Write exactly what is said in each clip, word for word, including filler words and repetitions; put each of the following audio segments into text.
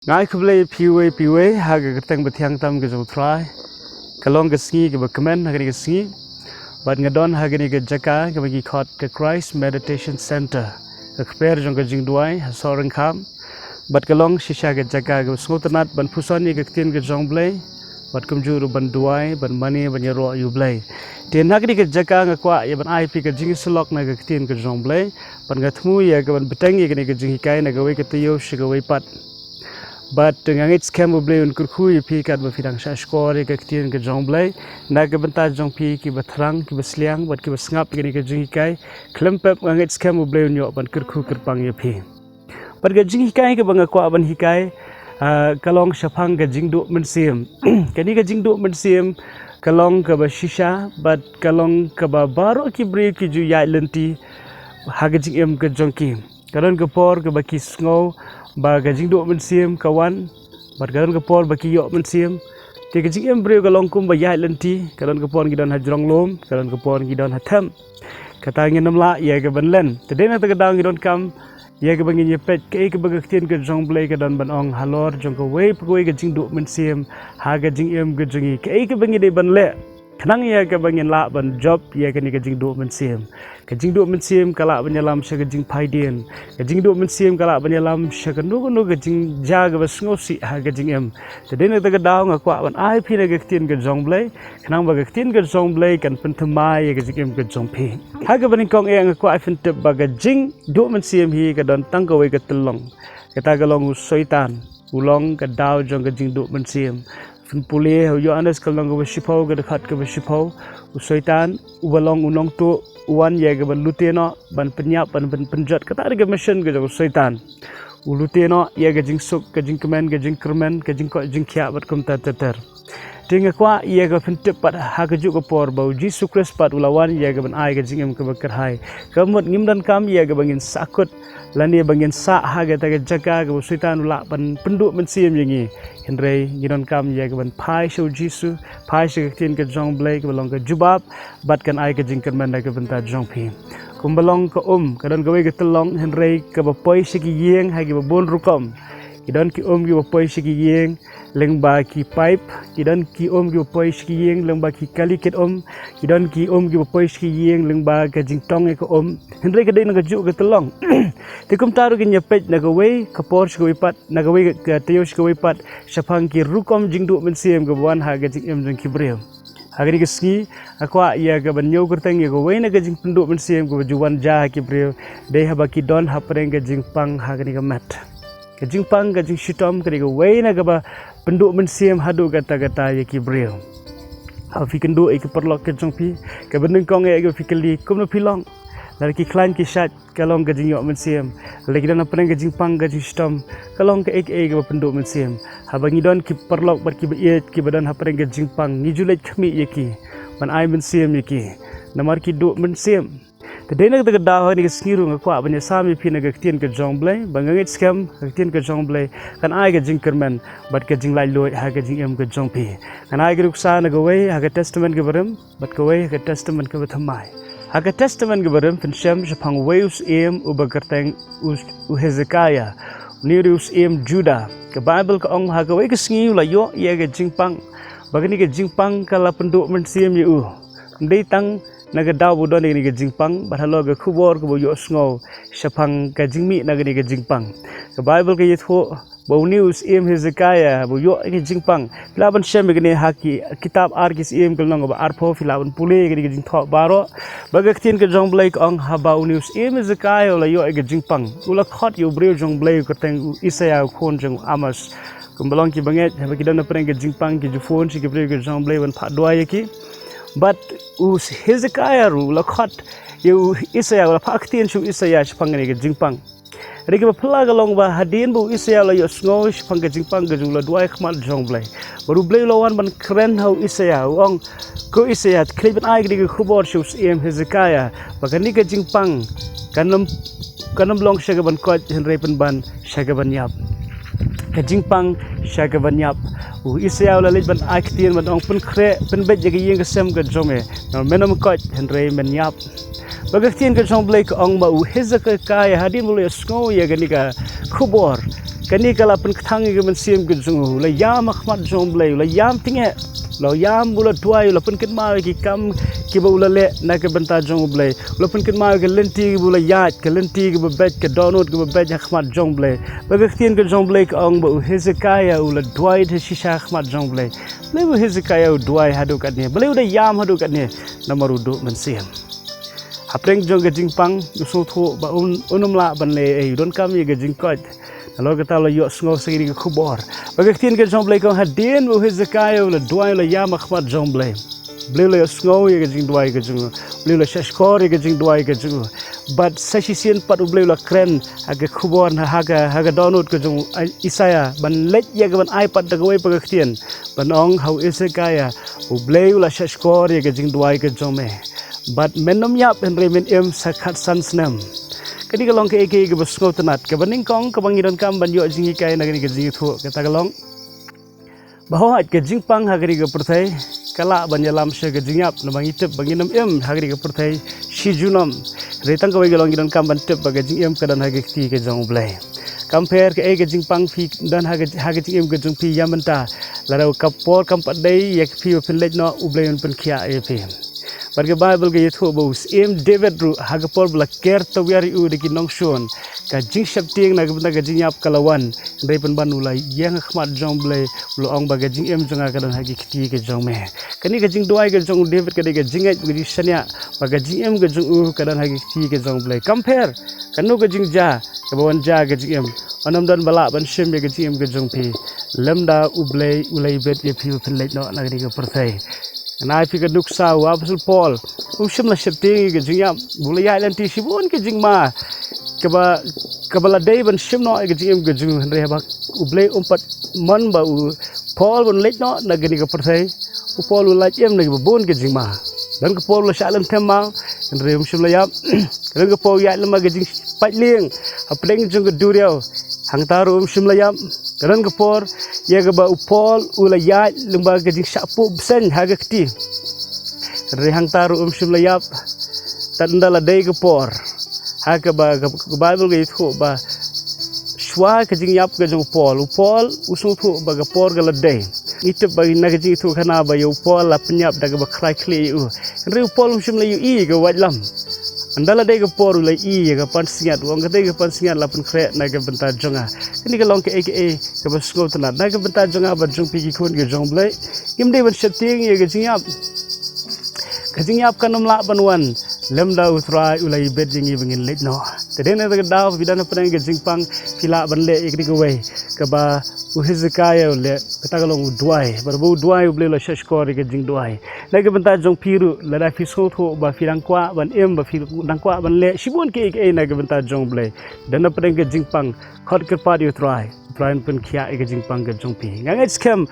Nga ai khublei ïa phi uwei pa uwei ha ka kyrteng bathiang tam ka jong u Trai. Ka long ka sngi kaba kmen ha kane ka sngi. Bad nga don ha kane ka jaka kaba ngi khot ka Christ Meditation Center, ka kper jong ka jingduwai ha Sohryngkham. Bad ka long shisha ka jaka kaba sngewtynnat ban puson ïa ka ktien ka jong u Blei, bad kumjuh ruh ban duwai, ban mane, ban ïaroh ïa u Blei. Te na kane ka jaka nga kwah ïa ban ai ïa phi ka jingïasyllok na ka ktien ka jong u Blei. Bad nga thmu ïa ka ban bteng ïa kane ka jinghikai na kawei ka taïew sha kawei pat. Bad nga ngeit skhem u Blei un kyrkhu ïa phi katba phi dang shahshkor ïa ka ktien ka jong u Blei. Na ka bynta jong phi kiba thrang, kiba sliang, bad kiba sngap ïa kane ka jinghikai, khlem pep nga ngeit skhem u Blei un ïoh ban kyrkhu kyrpang ïa phi. Bad ka jinghikai kaba nga kwah ban hikai, ah, ka long shaphang ka jingduh mynsiem. Kane ka jingduh mynsiem ka long kaba shisha, bad ka long kaba baroh ki briew ki ju ïaid lynti ha ka jingim ka jong ki. Ka don ka por kaba ki sngew ba ka jingduh mynsiem ka wan, bad ka don ka por ba ki ïoh mynsiem. Te ka jingim briew ka long kumba ïaid lynti, ka don ka por ngi don ha jrong lum, ka don ka por ngi don ha them. Kata ngin ym lah ïa ka ban len. Te dei na kata ka daw ngi donkam ïa kaba ngin ïa peit kaei kaba ka ktien ka jong u Blei ka don ban ong halor jong kawei pa kawei ka jingduh mynsiem ha ka jingim ka jong ngi. Kaei kaba ngi dei ban leh khnang ïa kaba ngin lah ban jop ïa kane ka jingduh mynsiem. Ka jingduh mynsiem ka lah ban ïalam sha ka jingphaidien. Ka jingduh mynsiem ka lah ban ïalam sha kano kano ka jingjia kaba sngewsih ha ka jingim. Te dei na kata ka daw nga kwah ban ai phi na ka ktien ka jong u Blei, khnang ba ka ktien ka jong u Blei kan pynthymmai ïa ka jingim ka jong phi. Ha kaba nyngkong eh nga kwah phin tip ba ka jingduh mynsiem hi ka don tang kawei ka tyllong. Kata ka long u Soitan. U long ka daw jong ka jingduh mynsiem. Phin pule ha u Ïoannis ka lynnong kaba shiphew, ka dkhot kaba shiphew. U Soitan uba long u nongtuh u wan ïa ka ban lute noh, ban pynïap, ban pyn-, pynjot. Kata dei ka mission ka jong u Soitan. U lute noh ïa ka jingsuk, ka jingkmen, ka jingkyrmen, ka jingkoit jingkhiah bad kumta ter ter. Te nga kwah ïa ka phin tip pat ha kajuh ka por ba u Jisu Khrist pat u la wan ïa ka ban ai ka jingim kaba kyrhai. Ka mut ngim donkam ïa ka ba ngin sahkut lane ba ngin sah ha kata ka jaka kaba u Soitan u lah ban pynduh mynsiem ïa ngi. Hynrei ngi donkam ïa ka ban phai sha u Jisu, phai sha ka ktien ka jong u Blei kaba long ka jubab, bad kan ai ka jingkyrmen na ka bynta jong phi. Kumba long ka um, ka don kawei ka tyllong, hynrei kaba poi sha ki ïing ha kiba bun rukom. Ki don ki um kiba poi sha ki ïing lyngba ki pipe, ki don ki um kiba poi sha ki ïing lyngba ki kali kit um, ki don ki um kiba poi sha ki ïing lyngba ka jingtong ïa ka um. Hynrei ka dei na kajuh ka tyllong. Te kumta ruh ngin ïa peit na kawei ka por sha kawei pat, na kawei ka taïew sha kawei pat, shaphang ki rukom jingduh mynsiem kaba wan ha ka jingim jong ki briew. Ha kane ka sngi nga kwah ïa ka ban ñiew kyrteng ïa kawei na ka jingpynduh mynsiem kaba ju wan jia ha ki briew, dei haba ki don hapdeng ka jingpang ha kane ka met. Ka jingpang, ka jingshitom, ka dei kawei na kaba pynduh mynsiem haduh katta katta ïa ki briew. Haba phi kynduh ïa ki paralok ka jong phi, kaba nyngkong eh kaba phi kylli, kumno phi long? Lada ki khlaiñ ki shait, ka long ka jingïoh mynsiem. Lada ki don hapdeng ka jingpang, ka jingshitom, ka long kaei kaei kaba pynduh mynsiem. Haba ngi don ki paralok bad kiba ïeit kiba don hapdeng ka jingpang, ngi ju leit khmih ïa ki, ban ai mynsiem ïa ki, namar ki duh mynsiem. Te dei na kata ka daw ha kane ka sngi ruh nga kwah ban ïasam ïa phi na ka ktien ka jong u Blei, ba nga ngeit skhem ka ktien ka jong u Blei kan ai ka jingkyrmen bad ka jinglaitluid ha ka jingim ka jong phi. Ngan ai ka nuksa na kawei ha ka Testament kaba rim bad kawei ha ka Testament kaba thymmai. Ha ka Testament kaba rim phin shem shaphang uwei u syiem uba kyrteng u, u Hezekiah. Une u dei u syiem Judah. Ka Baibl ka ong ha kawei ka sngi u la ïoh ïa ka jingpang, ba kane ka jingpang ka la pynduh mynsiem ïa u. Ym dei tang na ka daw ba u don ïa kane ka jingpang, bad halor ka khubor kaba u ïohsngew shaphang ka jingmih na kane ka jingpang. Ka Baibl ka ïathuh ba une u syiem Hezekiah ba u ïoh ïa ka jingpang. Phi lah ban shem ïa kane ha ki kitab Ar Ki Syiem ka lynnong kaba arphew, phi lah ban pule ïa kane ka jingthoh baroh. Ba ka ktien ka jong u Blei ka ong, haba une u syiem Hezekiah u la ïoh ïa ka jingpang, u la khot ïa u briew jong u Blei u kyrteng u Isaiah u khun jong u Amoz. Kumba long kiba ngeit, haba ki don hapdeng ka jingpang ki ju phone sha ki briew ka jong u Blei ban phah duwai ïa ki. Bad u Hezekiah ruh u la khot ïa u Isaiah, u la phah ktien sha u Isaiah shaphang kane ka jingpang. Hynrei kaba phylla ka long ba hadien ba u Isaiah u la ïohsngew shaphang ka jingpang ka jong u, u la duwai ha khmat jong u Blei. Bad u Blei u la wan ban kren ha u Isaiah, u ong, ko Isaiah, khie leit ban ai kane ka khubor sha u syiem Hezekiah, ba kane ka jingpang kan ym, kan ym long sha ka ban koit, hynrei pynban sha ka ban ïap. Ka jingpang sha ka ban ïap. U Isaiah u la leit ban ai ktien ban ong, pynkhreh, pynbeit ïa ka ïing ka sem ka jong me, namar men ym koit, hynrei men ïap. Ba ka ktien ka jong u Blei ka ong ba u Hezekiah hadien ba u la ïohsngew ïa kane ka khubor, Kane ka la pynkthang ïa ka mynsiem ka jong u, u la ïam ha khmat jong u Blei, u la ïam tyngeh, u la ïam, u la duwai, u la pynkynmaw ïa ki kam kiba u la leh na ka bynta jong u Blei, u la pynkynmaw ïa ka lynti kaba u la ïaid, ka lynti kaba beit, ka dohnud kaba beit ha khmat jong u Blei. Ba ka ktien ka jong u Blei ka ong ba u Hezekiah u la duwai da shisha ha khmat jong u Blei. Balei u Hezekiah u duwai haduh katne? Balei u da ïam haduh katne? Namar u duh mynsiem. Hapdeng jong ka jingpang, u sngewthuh ba un, un ym lah ban leh ei, u donkam ïa ka jingkoit. Nalor kata u la ïohsngew sa kane ka khubor. Ba ka ktien ka jong u Blei ka ong hadien ba u Hezekiah u la duwai, u la ïam ha khmat jong u Blei, u Blei u la ïohsngew ïa ka jingduwai ka jong u. U Blei u la shahshkor ïa ka jingduwai ka jong u. Bad sa shisien pat u Blei u la kren ha ka khubor na ha ka, ha ka dohnud ka jong u Isaiah ban leit ïa ka ban ai pat da kawei pat ka ktien ban ong ha u Hezekiah, u Blei u la shahshkor ïa ka jingduwai ka jong me. Bad men ym ïap hynrei men im sa khatsan snem. Kane ka long kaei kaei kaba sngewtynnat, kaba nyngkong kaba ngi donkam ban ïoh jinghikai na kane ka jingïathuh, kata ka long ba hooid ka jingpang ha kane ka pyrthei ka lah ban ïalam sha ka jingïap, namar ngi tip ba ngin ym im ha kane ka pyrthei shi junom. Hynrei tang kawei ka long ngi donkam ban tip ba ka jingim ka don ha ka kti ka jong u Blei. Kam pher kaei ka jingpang phi don ha ka, ha ka jingim ka jong phi ïa mynta, lada ka por kam pat dei ïa phi ba phin leit noh, u Blei un pynkhiah ïa phi. Bad ka Baibl ka ïathuh ba u Syiem David ruh ha ka por ba la ker tawiar ïa u da ki nongshun, ka jingsheptieng na ka bynta ka jingïap ka la wan. Hynrei pynban u la ïeng ha khmat jong u Blei, u la ong ba ka jingim jong nga ka don ha ki kti ka jong me. Kane ka jingduwai ka jong u David ka dei ka jingngeit bad ka jingshaniah ba ka jingim ka jong u ka don ha ki kti ka jong u Blei. Kam pher kano ka jingjia kaba wan jia ka jingim, un ym don ba lah ban shim ïa ka jingim ka jong phi lymda u Blei u la ibit ïa phi ba phin leit noh na kane ka pyrthei. Ngan ai phi ka nuksa, u Apostol Paul um shym la sheptieng ïa ka jingïap, u la ïaid lynti shibun ka jingma kaba, kaba la dei ban shim noh ïa ka jingim ka jong u, hynrei haba u Blei um pat mon ba u Paul ban leit noh na kane ka pyrthei, u Paul u la im na kiba bun ki jingma. Don ka por u la shah lynthem maw, hynrei um shym la ïap. Don ka por u ïaid lyngba ka jingpaitlieng hapdeng jong ka duriaw, hangta ruh um shym la ïap. Don ka por ïa kaba u Paul u la ïaid lyngba ka jingshah puh bseiñ ha ka kti, hynrei hangta ruh um shym la ïap. Tad ynda la dei ka por, ha kaba ka, ka Baibl ka ïathuh ba shuwa ka jingïap ka jong u Paul, u Paul u sngewthuh ba ka por ka la dei. Ngi tip ba na ka jingïathuhkhana ba ïa u Paul la pynïap da kaba khrai khlieh ïa u. Hynrei u Paul um shym la ïohi ïa ka waitlam. Ynda la dei ka por u la ïohi ïa ka pansngiat, u ong ka dei ka pansngiat la pynkhreh na ka bynta jong nga. Kane ka long kaei kaei kaba sngewtynnat na ka bynta jong nga bad jong phi ki khun ki jong u Blei. Ngim dei ban sheptieng ïa ka jingïap. Ka jingïap kan ym lah ban wan lymda u Trai u la ibit ïa ngi ba ngin leit noh. Te dei na kata ka daw phi don hapdeng ka jingpang, phi lah ban leh ïa kane kawei kaba u Hezekiah u leh, kata ka long u duwai. Bad ba u duwai u Blei u la shahshkor ïa ka jingduwai. Na ka bynta jong phi ruh, lada phi sngewthuh ba phi dang kwah ban im, ba phi dang kwah ban leh shibun kiei kiei na ka bynta jong u Blei, don hapdeng ka jingpang, khot kyrpad ïa u Trai. Trai un pynkhiah ïa ka jingpang ka jong phi. Nga ngeit skhem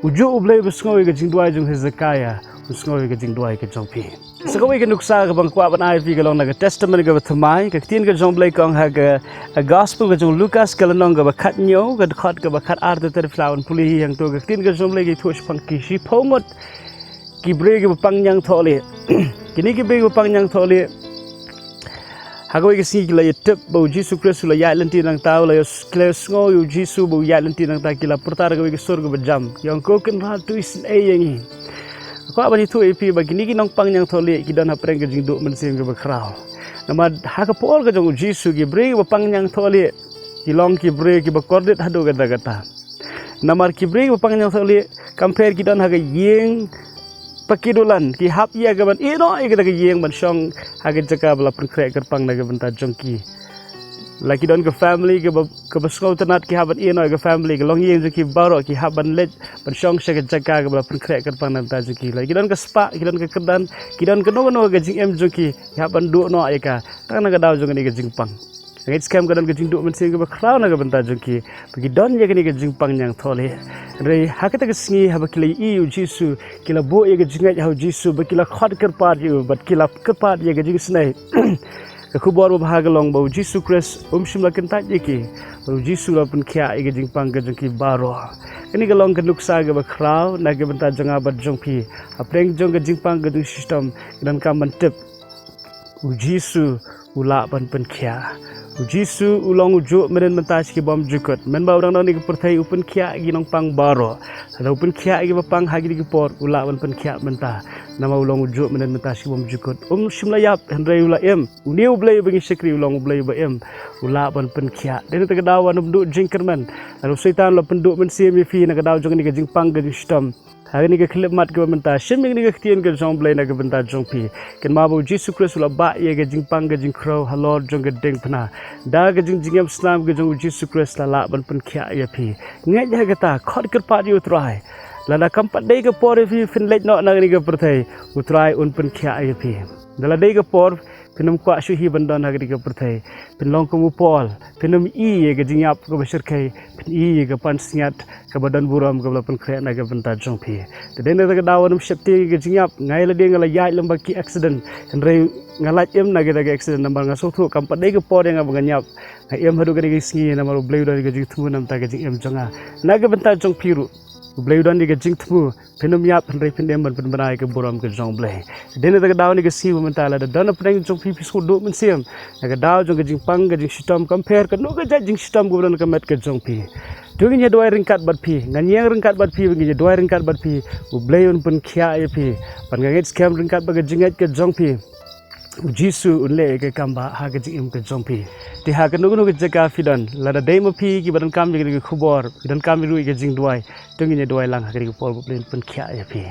u juh u Blei ba sngew ïa ka jingduwai jong Hezekiah, un sngew ïa ka jingduwai ka jong phi. Sa kawei ka nuksa kaba nga kwah ban ai phi ka long na ka Testament kaba thymmai, ka ktien ka jong u Blei ka ong ha ka, ka Gospel ka jong u Lukas ka lynnong kaba khathynñiew, ka dkhot kaba khatar, te te phi lah ban pule hi hangto. Ka ktien ka jong u Blei ka ïathuh shaphang ki shiphew ngut ki briew kiba pang ñiangthohlieh. Kine ki briew kiba pang ñiangthohlieh, ha kawei ka sngi ki la ïatip ba u Jisu Khrist u la ïaid lynti nangta, u la ïa, ki la ïasngew ïa u Jisu ba u ïaid lynti nangta, ki la pyrta da kawei ka sur kaba jam, ki ong, "Ko Kynrad, to isynei ïa ngi." Nga kwah ban ïathuh ïa phi ba kine ki nongpang ñiangthohlieh ki don hapdeng ka jingduh mynsiem kaba khraw. Namar ha ka por ka jong u Jisu ki briew kiba pang ñiangthohlieh ki long ki briew kiba kordit haduh katta katta. Namar ki briew kiba pang ñiangthohlieh kam pher ki don ha ka ïing paki dulan, ki hap ïa ka ban ïehnoh ïa kata ka ïing ban shong ha ka jaka ba la pynkhreh kyrpang na ka bynta jong ki. La ki don ka family kaba, kaba sngewtynnat, ki hap ban ïehnoh ïa ka family, ka longïing jong ki baroh, ki hap ban leit ban shong sha ka jaka kaba la pynkhreh kyrpang na ka bynta jong ki. La ki don ka spah, ki don ka kyrdan, ki don kano kano ka jingim jong ki, ki hap ban duh noh ïa ka tang na ka daw jong kane ka jingpang. Nga ngeit skhem ka don ka jingduh mynsiem kaba khraw na ka bynta jong ki ba ki don ïa kane ka jingpang ñiangthohlieh. Hynrei ha kata ka sngi haba ki la ïohi ïa u Jisu, ki la buh ïa ka jingngeit ha u Jisu bad ki la khot kyrpad ïa u, bad ki la kyrpad ïa ka jingisynei. Ka khubor babha ka long ba u Jisu Khrist um shym la kyntait ïa ki, bad u Jisu u la pynkhiah ïa ka jingpang ka jong ki baroh. Kane ka long ka nuksa kaba khraw na ka bynta jong nga bad jong phi. Hapdeng jong ka jingpang ka jingshitom, ngi donkam ban tip u Jisu u lah ban pynkhiah. U Jisu u long u juh mynhynnin mynta sha ki bymjukut. Mynba u dang don ha kane ka pyrthei u pynkhiah ïa ki nongpang baroh. Lada u pynkhiah ïa kiba pang ha kine ki por, u lah ban pynkhiah mynta. Namar u long u juh mynhynnin mynta sha ki bymjukut. Um shym la ïap, hynrei u la im. Une U Blei uba ngi shakri u long U Blei uba im. U lah ban pynkhiah. Dei na kata ka daw wat nym duh jingkyrmen. Lada u Soitan u la pynduh mynsiem ïa phi na ka daw jong kane ka jingpang ka jingshitom. Ha kane ka khyllipmat kaba mynta, shim ïa kane ka ktien ka jong U Blei na ka bynta jong phi. Kynmaw ba U Jisu Khrist u la bah ïa ka jingpang ka jingkhrew halor jong ka diengphna. Da ka jingjngem snam ka jong U Jisu Khrist la lah ban pynkhiah ïa phi. Ngeit ha kata, khot kyrpad ïa U Trai. Lada kam pat dei ka por ïa phi phin leit noh na kane ka pyrthei, U Trai un pynkhiah ïa phi. Da la dei ka por, phin ym kwah shuh hi ban don ha kane ka pyrthei. Phin long kum u Paul, phin ym ïohi ïa ka jingïap kaba shyrkhei, phin ïohi ïa ka pansngiat kaba don burom kaba la pynkhreh na ka bynta jong phi. Te dei na kata ka daw wat nym sheptieng ïa ka jingïap, nga ïa lade nga la ïaid lyngba ki accident, hynrei nga lait im na kata ka accident namar nga sngewthuh kam pat dei ka por ïa nga ba ngan ïap. Nga im haduh kane ka sngi namar U Blei u don ïa ka jingthmu na ka bynta ka jingim jong nga. Na ka bynta jong phi ruh, U Blei u don ïa ka jingthmu, phin ym ïap hynrei phin im ban pynbna ïa ka burom ka jong U Blei. Dei na kata ka daw kane ka sngi ba mynta lada don hapdeng jong phi phi sngewduh mynsiem na ka daw jong ka jingpang ka jingshitom, compare kano ka jait jingshitom kaba don ha ka met ka jong phi. To ngin ïa duwai ryngkat bad phi, ngan ïeng ryngkat bad phi, ngin ïa duwai ryngkat bad phi. U Blei un pynkhiah ïa phi. Bad nga ngeit skhem ryngkat bad ka jingngeit ka jong phi, U Jisu un leh ïa ka kambah ha ka jingim ka jong phi. Te ha kano kano ka jaka phi don, lada dei ma phi kiba donkam ïa ka khubor, ki donkam ruh ïa ka jingduwai, to ngin ïa duwai lang ha kane ka por ba U Blei un pynkhiah ïa phi.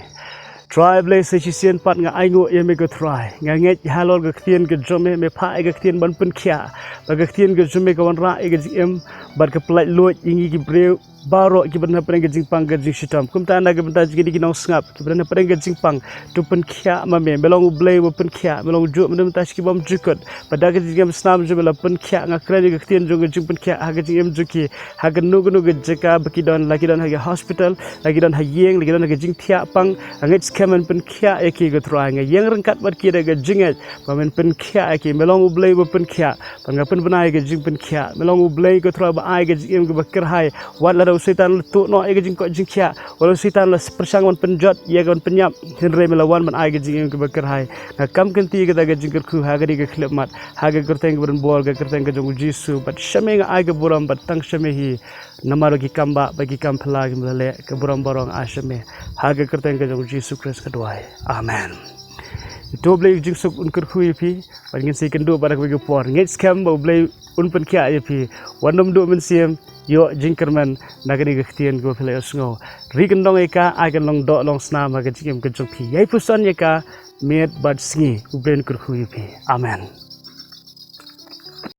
Trai Blei, sa shisien pat nga ainguh ïa me ko Trai. Nga ngeit halor ka ktien ka jong me, me phah ïa ka ktien ban pynkhiah. Ba ka ktien ka jong me ka wanrah ïa ka jingim bad ka pyllait luid ïa ngi ki briew baroh kiba don hapdeng ka jingpang ka jingshitom. Kumta na ka bynta jong kine ki nongsngap kiba don hapdeng ka jingpang, to pynkhiah ma me. Me long U Blei uba pynkhiah, me long u juh mynhynnin mynta sha ki bymjukut. Bad da ka jingïam snam jong me la pynkhiah, nga kren ïa ka ktien jong ka jingpynkhiah ha ka jingim jong ki. Ha kano kano ka jaka ba ki don, la ki don ha ka hospital, la ki don ha ïing, la ki don ha ka jingthiah pang, nga ngeit skhem men pynkhiah ïa ki ko Trai. Nga ïeng ryngkat bad ki da ka jingngeit ba men pynkhiah ïa ki. Me long U Blei uba pynkhiah. Bad nga pynbna ïa ka jingpynkhiah. Me long U Blei ko Trai ba ai ka jingim kaba kyrhai. Wat lada u Soitan u la tuh noh ïa ka jingkoit jingkhiah, wat lada u Soitan u la pyrshang ban pynjot ïa ka ban pynïap, hynrei me la wan ban ai ka jingim kaba kyrhai. Nga kam kynti ïa kata ka jingkyrkhu ha kane ka khyllipmat, ha ka kyrteng kaba donbor, ka kyrteng ka jong U Jisu. Bad sha me nga ai ka burom bad tang sha me hi. Namar ki kambah bad ki kam phylla kiba la leh, ka burom baroh nga ai sha me. Ha ka kyrteng ka jong U Jisu Khrist nga duwai. Amen. To U Blei u jingsuk un kyrkhu ïa phi. Bad ngin sa ïakynduh pat ha kawei ka por. Ngeit skhem ba U Blei un pynkhiah ïa phi. Wat nym duh mynsiem, ïoh jingkyrmen na kane ka ktien kaba phi la ïohsngew. Ri kyndong ïa ka, ai kan long doh long snam ha ka jingim ka jong phi. Ïai puson ïa ka miet bad sngi. U Blei un kyrkhu ïa phi. Amen.